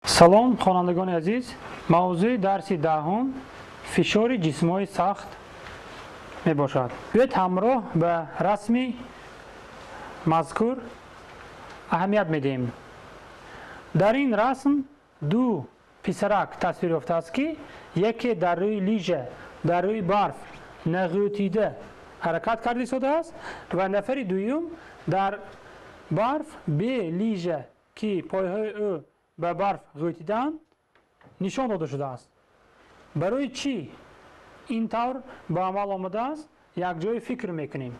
Салом, хонандагони азиз. Мавзӯи дарси даҳум фишори ҷисмҳои сахт мебошад. Биёед, ҳамроҳ ба расми мазкур аҳамият медиҳем. Дар ин расм ду писарак тасвир ёфтааст, ки яке дар рӯи лижа, дар рӯи барф нағӯтида ҳаракат карда истодааст ва нафари дуюм дар барф бе лижа, ки пойҳои ӯ ба барф ғӯтидаанд, нишон дода шудааст. Барои чӣ ин тавр ба амал омадааст, якҷоя фикр мекунем.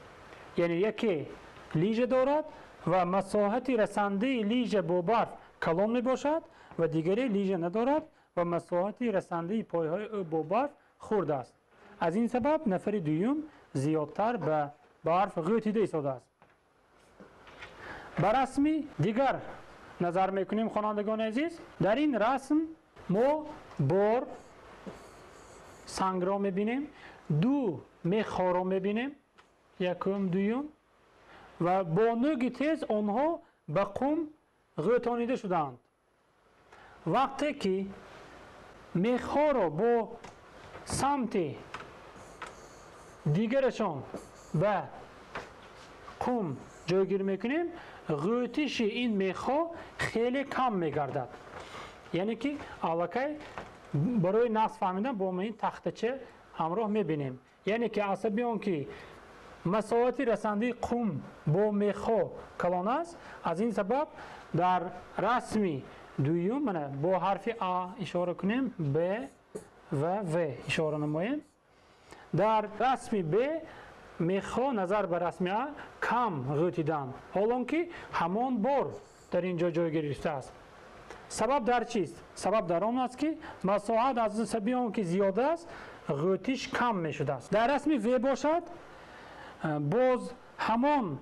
Яъне яке лижа дорад ва масоҳати расандаи лижа бо барф калон мебошад ва дигаре лижа надорад ва масоҳати расандаи пойҳои ӯ бо барф хурд аст. Аз ин сабаб нафари дуюм зиёдтар ба барф ғӯтида истодааст. Ба расми дигар назар мекунем, хонандагони азиз. Дар ин расм мо бор сангро мебинем, ду мехҳоро мебинем, якум, дуюм, ва бо нӯги тез онҳо ба қум ғӯтонида шудаанд. Вақте ки мехҳоро бо самти дигарашон ба қум ҷойгир мекунем, ғӯтиши ин мехҳо хеле кам мегардад. Яъне ки аллакай барои нақс фаҳмидан бо ин тахтача ҳамроҳ мебинем. Яъне ки асаби он ки масоҳати расандаи қум бо мехҳо калон аст, аз ин сабаб дар расми дуюм, мана, бо ҳарфи а ишора кунем, б ва в ишора намоем. Дар расми б мехҳо назар ба расми а кам ғӯтиданд, ҳолон ки ҳамон бор дар ин ҷо ҷой гирифтааст. Сабаб дар чист? Сабаб дар он аст, ки масоҳат аз сабаби он ки зиёд аст, ғӯтиш кам мешудааст. Дар расми в бошад, боз ҳамон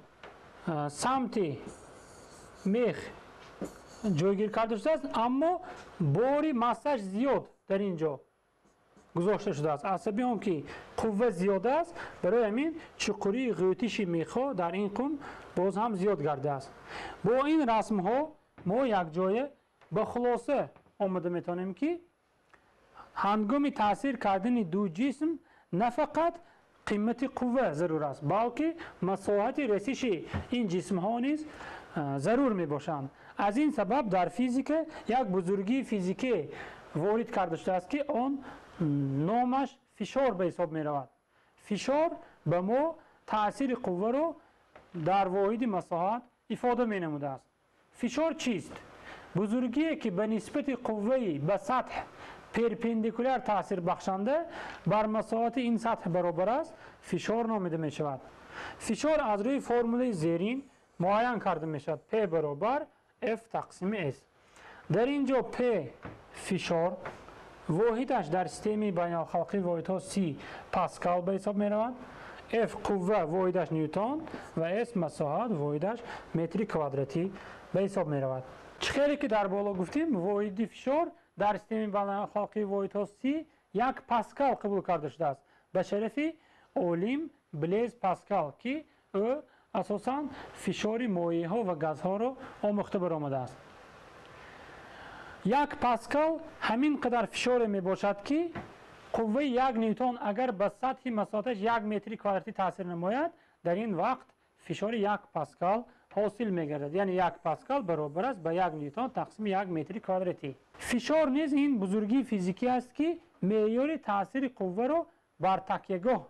самти мех ҷойгир карда шудааст, аммо бори массаш зиёд дар ин ҷо гузошта шудааст. Аз сабаби он ки қувва зиёд аст, барои ҳамин чуқурии ғӯтиши мехҳо дар ин қум боз ҳам зиёд гардааст. Бо ин расмҳо мо якҷоя ба хулоса омада метавонем, ки ҳангоми таъсир кардани ду ҷисм на фақат қимати қувва зарур аст, балки масоҳати расиши ин ҷисмҳо низ зарур мебошанд. Аз ин сабаб дар физика як бузургии физикӣ ворид карда шудааст, ки он номаш фишор ба ҳисоб меравад. Фишор ба мо таъсири қувваро дар воҳиди масоҳат ифода менамудааст. Фишор чист? Бузургие, ки ба нисбати қувваи ба сатҳ перпендикуляр таъсир бахшанда бар масоҳати ин сатҳ баробар аст, фишор номида мешавад. Фишор аз рӯи формулаи зерин муайян карда мешавад: п баробар f тақсими s. Дар ин ҷо п фишор, воҳидаш дар системаи байналхалқии воҳидҳо си паскал ба ҳисоб меравад, f қувва, воҳидаш нютон, ва s масоҳат, воҳидаш метри квадратӣ ба ҳисоб меравад. Чӣ хеле ки дар боло гуфтем, воҳиди фишор дар системаи байналхалқии воҳидҳо си як паскал қабул карда шудааст ба шарафи олим Блез Паскал, ки ӯ асосан фишори моеъҳо ва газҳоро омӯхта баромадааст. Як паскал ҳамин қадар фишоре мебошад, ки қувваи як нютон агар ба сатҳи масоҳаташ як метри квадратӣ таъсир намояд, дар ин вақт фишори як паскал ҳосил мегардад. Яъне як паскал баробар аст ба як нютон тақсими як метри квадратӣ. Фишор низ ин бузургии физикӣ аст, ки меъёри таъсири қувваро бар такягоҳ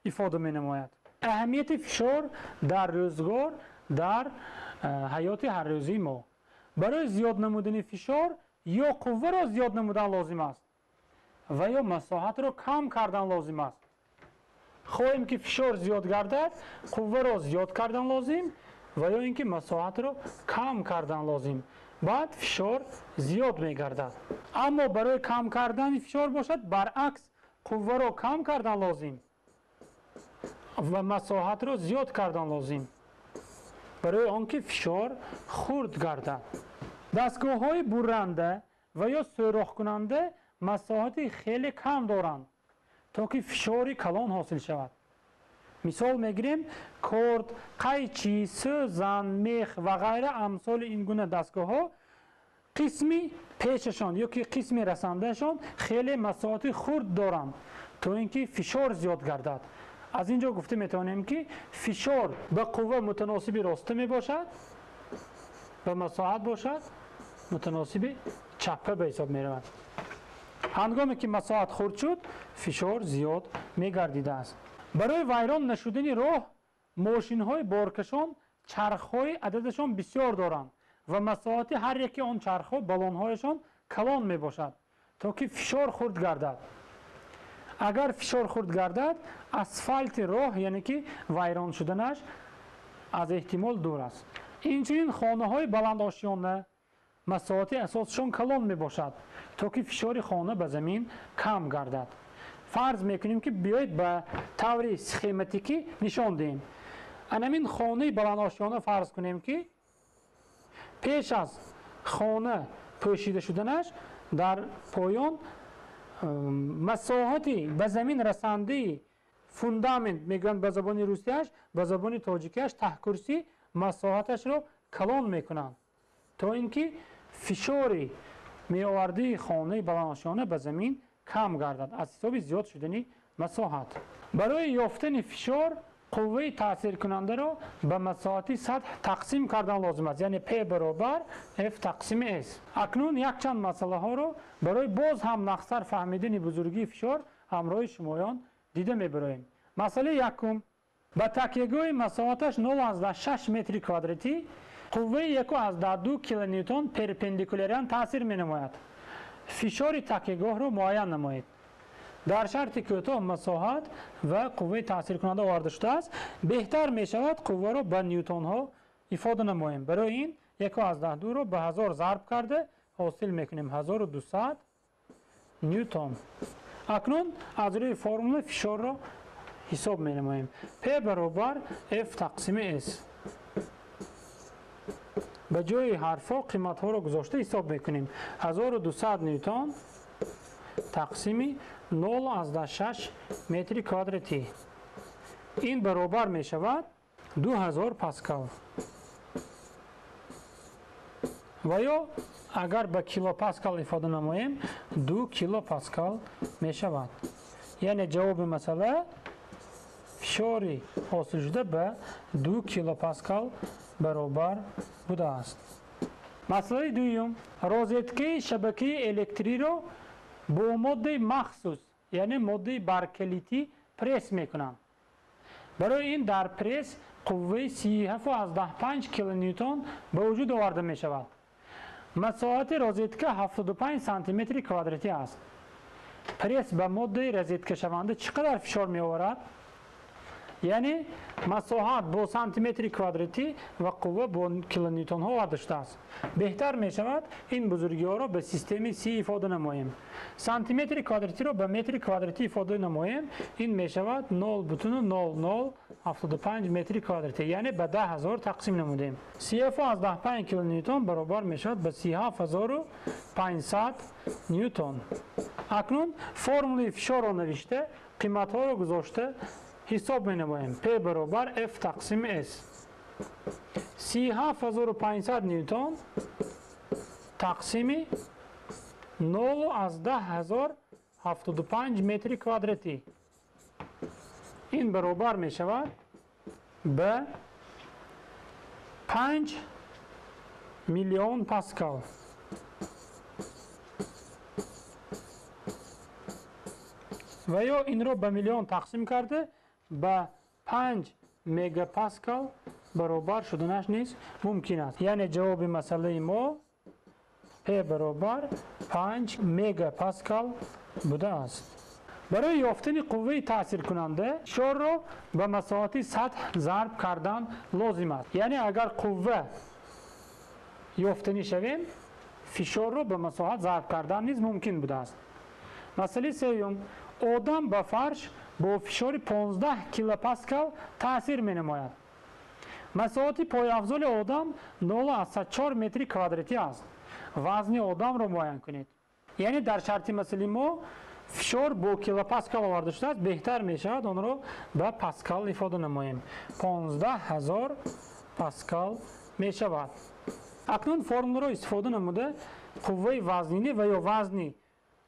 ифода менамояд. Аҳамияти фишор дар рӯзгор, дар ҳаёти ҳаррӯзии мо: барои зиёд намудани фишор ё қувваро зиёд намудан лозим аст ва ё масоҳатро кам кардан лозим аст. Хоҳем ки фишор зиёд гардад, қувваро зиёд кардан лозим ва ё ин ки масоҳатро кам кардан лозим, баъд фишор зиёд мегардад. Аммо барои кам кардани фишор бошад, баръакс, қувваро кам кардан лозим ва масоҳатро зиёд кардан лозим, барои он ки фишор хурд гардад. Дастгоҳҳои бурранда ва ё сӯрохкунанда масоҳати хеле кам доранд, то ки фишори калон ҳосил шавад. Мисол мегирем: корд, қайчи, сӯзан, мех ва ғайра. Амсоли ин гуна дастгоҳҳо Қисми пешашон ё ки қисми расандаашон хеле масоҳати хурд доранд, то ин ки фишор зиёд гардад. Аз ин ҷо гуфта метавонем, ки фишор ба қувва мутаносиби роста мебошад, ба масоҳат бошад мутаносиби чаппа ба ҳисоб меравад. Ҳангоме ки масоҳат хурд шуд, фишор зиёд мегардидааст. Барои вайрон нашудани роҳ мошинҳои боркашон чархҳои ададашон бисёр доранд ва масоҳати ҳар яке он чархҳо баллонҳояшон калон мебошад, то ки фишор хурд гардад. Агар фишор хурд гардад, асфалти роҳ, яъне ки вайрон шуданаш аз эҳтимол дур аст. Инчунин хонаҳои баландошёна масоҳати асосшон калон мебошад, то ки фишори хона ба замин кам гардад. Фарз мекунем, ки биёед ба таври схематикӣ нишон диҳем. Анамин хонаи баландошёна фарз кунем, ки пеш аз хона пӯшида шуданаш дар поён масоҳати ба замин расандаи фундамент мегӯянд ба забони русияш, ба забони тоҷикияш таҳкурсӣ, масоҳаташро калон мекунанд, то ин ки фишори меовардаи хонаи баландошёна ба замин кам гардад аз ҳисоби зиёд шудани масоҳат. Барои ёфтани фишор қувваи таъсиркунандаро ба масоҳати сатҳ тақсим кардан лозим аст, яъне P баробар F тақсими S. Акнун якчанд масъалаҳоро барои боз ҳам нақстар фаҳмидани бузургии фишор ҳамроҳи шумоён дида мебароем. Масъалаи якум: ба такягоҳи масоҳаташ 0,6 метри квадратӣ қувваи 1,2 килоньютон перпендикуляран таъсир менамояд. Фишори такягоҳро муайян намоед. Дар шарти кӯтоҳ масоҳат ва қувваи таъсиркунанда оварда шудааст. Беҳтар мешавад қувваро ба ньютонҳо ифода намоем. Барои ин 1,2-ро ба 1000 зарб карда ҳосил мекунем 1200 ньютон. Акнун аз рӯи формула фишорро ҳисоб менамоем. P баробар F тақсими S. Ба ҷои ҳарфҳо қиматҳоро гузошта ҳисоб мекунем. 1200 ньютон тақсими 0,6 метри квадратӣ. Ин баробар мешавад 2000 паскал. Ва ё агар ба килопаскал ифода намоем, 2 килопаскал мешавад. Яъне ҷавоби масъала фишори ҳосилшуда ба 2 килопаскал баробар будааст. Масъалаи дуюм: розеткаи шабакаи электриро бо моддаи махсус, яъне моддаи баркалитӣ пресс мекунанд. Барои ин дар пресс қувваи 37,5 килоньютон ба вуҷуд оварда мешавад. Масоҳати розетка 75 сантиметри квадратӣ аст. Пресс ба моддаи розеткашаванда чӣ қадар фишор меоварад? Яъне масоҳат бо сантиметри квадратӣ ва қувва бо килоньютонҳо оварда шудааст. Беҳтар мешавад ин бузургиҳоро ба системаи Си ифода намоем. Сантиметри квадратиро ба метри квадратӣ ифода намоем, ин мешавад 0,0075 метри квадратӣ, яъне ба 10000 тақсим намудем. 37,5 килоньютон баробар мешавад ба 37500 ньютон. Акнун формулаи фишорро навишта, қиматҳоро гузошта ҳисоб менамоем. P баробар F тақсими S. 37500 ньютон тақсими 0,10075 метри квадратӣ. Ин баробар мешавад ба 5 миллион паскал. Ва ё инро ба миллион тақсим карда ба 5 мегапаскал баробар шуданаш низ мумкин аст. Яъне ҷавоби масъалаи мо P баробар 5 мегапаскал будааст. Барои ёфтани қувваи таъсиркунанда фишорро ба масоҳати сатҳ зарб кардан лозим аст. Яъне агар қувва ёфтанӣ шавем, фишорро ба масоҳат зарб кардан низ мумкин будааст. Масъалаи сеюм: одам ба фарш бо фишори 15 килопаскал таъсир менамояд. Масоҳати пойафзоли одам 0,4 метри квадратӣ аст. Вазни одамро муайян кунед. Яъне дар шарти масъалаи мо фишор бо килопаскал оварда шудааст, беҳтар мешавад онро ба паскал ифода намоем. 15000 паскал мешавад. Акнун формуларо истифода намуда Қувваи вазнинӣ ва ё вазни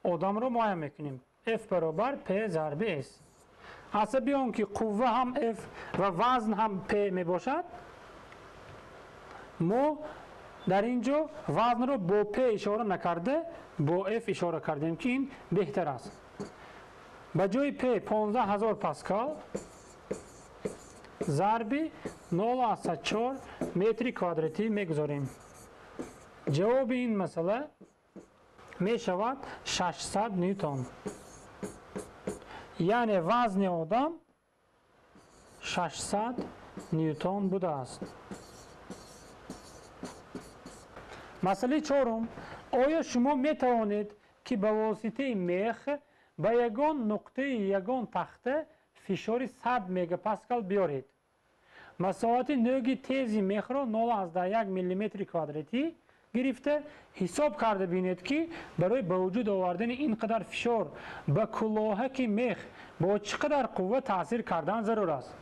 одамро муайян мекунем. F баробар P зарби S. Асаби он ки қувва ҳам F ва вазн ҳам P мебошад, мо дар ин ҷо вазнро бо P ишора накарда, бо F ишора кардем, ки ин беҳтар аст. Ба ҷои P 15 000 паскал зарби 0,4 метри квадратӣ мегузорем. Ҷавоби ин масъала мешавад 600 ньютон. Яъне вазни одам 600 ньютон будааст. Масъалаи чорум. Оё шумо метавонед, ки ба воситаи мех ба ягон нуқтаи ягон тахта фишори 100 мегапаскал биёред? Масоҳати нӯги тези мехро 0,1 миллиметри квадратӣ гирифта ҳисоб карда бинед, ки барои ба вуҷуд овардани ин қадар фишор ба кулоҳаки мех бо чӣ қадар қувва таъсир кардан зарур аст.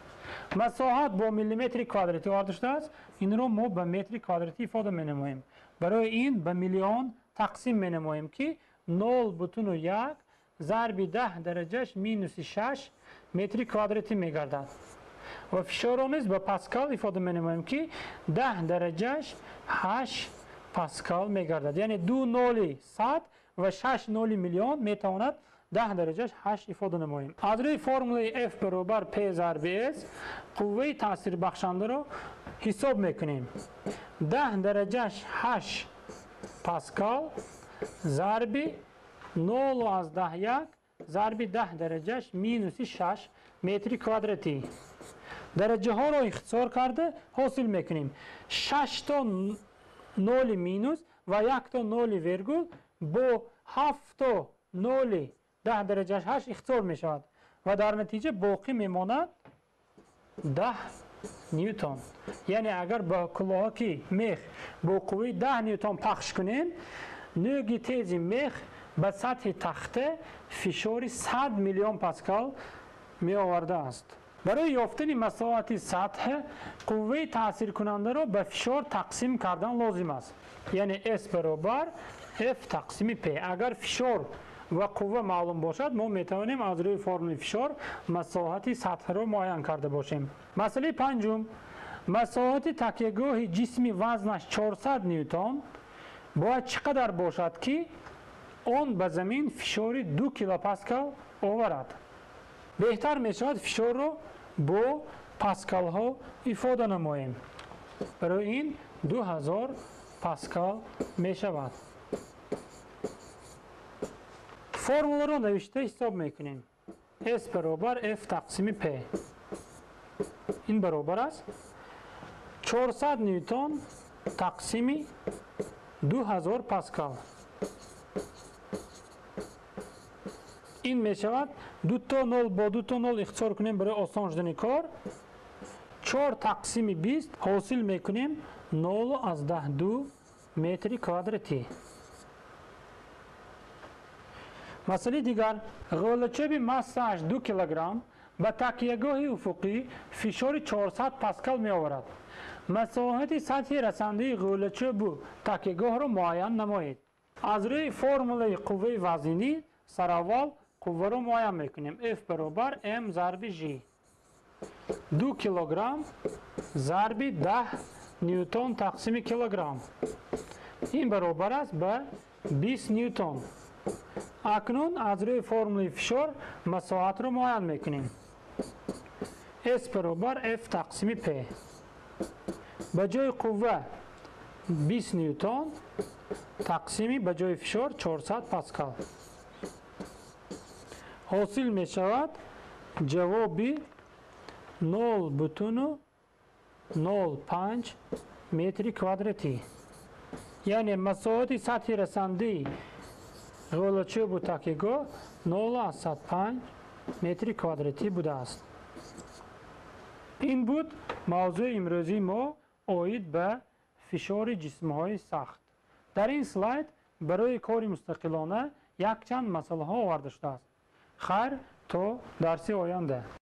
Масоҳат бо миллиметри квадратӣ оварда шудааст, инро мо ба метри квадратӣ ифода менамоем. Барои ин ба миллион тақсим менамоем, ки 0,1 зарби 10 дараҷаш минуси 6 метри квадратӣ мегардад. Ва фишорро низ ба паскал ифода менамоем, ки 10 дараҷаш 8 паскал мегардад. Яъне ду ноли сад ва шаш ноли миллион метавонад 10 дараҷаш 8 ифода намоем. Аз рӯи формулаи F баробар P зарби S қувваи таъсирбахшандаро ҳисоб мекунем. 10 дараҷаш 8 паскал зарби 0,1 зарби 10 дараҷаш минуси 6 метри квадратӣ. Дараҷаҳоро ихтисор карда ҳосил мекунем. 6 то ноли минус ва 1 то ноли вергул бо 7 то ноли 10 дараҷаш 8 ихтисор мешавад ва дар натиҷа боқӣ мемонад 10 ньютон. Яъне агар ба кулоҳаки мех бо қувваи 10 ньютон пахш кунем, нӯги тези мех ба сатҳи тахта фишори 100 миллион паскал меовардааст. Барои ёфтани масоҳати сатҳ қувваи таъсиркунандаро ба фишор тақсим кардан лозим аст. Яъне S баробар F тақсими P. Агар фишор ва қувва маълум бошад, мо метавонем аз рӯи формулаи фишор масоҳати сатҳро муайян карда бошем. Масъалаи панҷум. Масоҳати такягоҳи ҷисми вазнаш 400 ньютон бояд чӣ қадар бошад, ки он ба замин фишори 2 килопаскал оварад? Беҳтар мешавад фишорро бо паскалҳо ифода намоем. Барои ин 2000 паскал мешавад. Формуларо навишта ҳисоб мекунем. S баробар F тақсими P. Ин баробар аст 400 ньютон тақсими 2000 паскал. Ин мешавад ду то нол бо ду то нол ихтисор кунем барои осон шудани кор. 4 тақсими 20 ҳосил мекунем 0,2 метри квадратӣ. Масъалаи дигар. Ғӯлачӯби массааш 2 килограмм ба такягоҳи уфуқӣ фишори 400 паскал меоварад. Масоҳати сатҳи расандаи ғӯлачӯбу такягоҳро муайян намоед. Аз рӯи формулаи қувваи вазнинӣ сараввал қувваро муайян мекунем. F баробар M зарби Ж. 2 килограмм зарби 10 ньютон тақсими килограмм. Ин баробар аст ба 20 ньютон. Акнун аз рӯи формулаи фишор масоҳатро муайян мекунем. S баробар F тақсими P. Ба ҷои қувва 20 ньютон тақсими ба ҷои фишор 400 паскал. Ҳосил мешавад ҷавоби 0,05 метри квадратӣ. Яъне масоҳати сатҳи расандаи ғӯлачӯбу такягоҳ 0,5 метри квадратӣ будааст. Ин буд мавзӯи имрӯзии мо оид ба фишори ҷисмҳои сахт. Дар ин слайд барои кори мустақилона якчанд масъалаҳо оварда шудааст. Хайр, то дарси оянда.